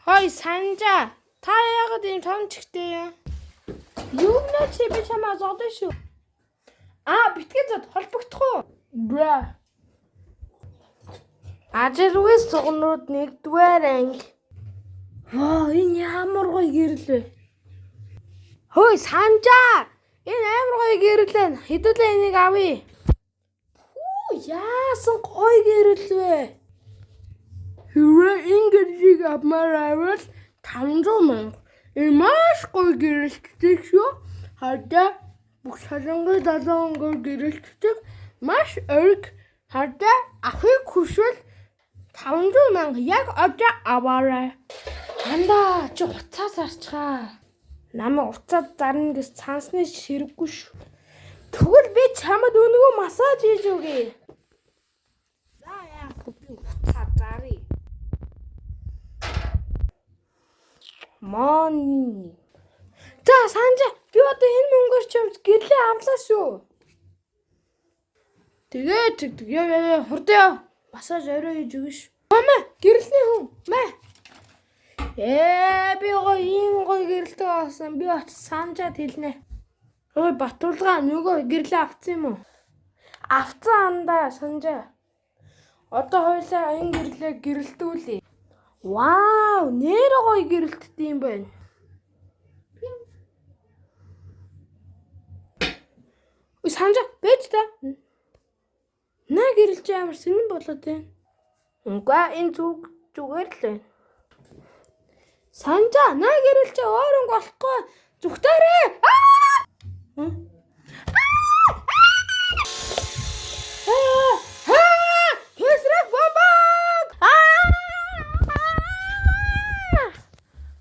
Хой Санжаа, та яагаад ийм том чихтэй юм? Юу нэ чи би чамаа зодсон шүү. Аа, битгий зод холбогдох уу? Бра. Ажилгүй сугнууд нэгдүгээр анги. Ваа, энэ ямар гоё гэрэл вэ? Хөөе Санжаа! Энэ амар гоё гэрэл байна. Хэдүүлээ энийг авъя. Хүү, яасан гоё гэрэл вэ? Хэрвээ энэ гэрлийг авмаар байвал 500 мянга. Энэ маш гоё гэрэлтдэг шүү. Хардаа бүх солонгын долоон өнгөөр гэрэлтдэг маш ориг хардаа авахыг хүсвэл 500 мянга яг одоо аваарай. Андаа чи уцаа зарчгаа. Намайг уцаа зарна гэж цаансны ширэггүй шүү. Тэгвэл би чамд өнгөө массаж хийж өгье. За яах вэ? Би уцаа заръя. Мон. За Санжа би одоо энэ мөнгөөр чамд гэрлээ авлаа шүү. Тэгээ тэгдэг. Яа яа яа хурдан яа. Массаж орой хийж өгнө шүү. Мама гэрлэний хүн. Мэ. Ээ би гоё ийм гоё гэрэлтэй болсон. Би очиж Санжаад хэлнэ. Ой Батулгаа нөгөө гэрлээ авцсан юм уу? Авцсан андаа Санжа. Одоо хоёлаа энэ гэрлээ гэрэлтүүлье. Вау, нэр гоё гэрэлтдэг юм байна. Ой Санжа бэж та. Наа гэрэлж амар сэнэн болоод байна. Үгүй энэ зүг зүгээр л байна. Санжа наа гэрэлж өөр өнгө болохгүй зүгтээрээ. Аа!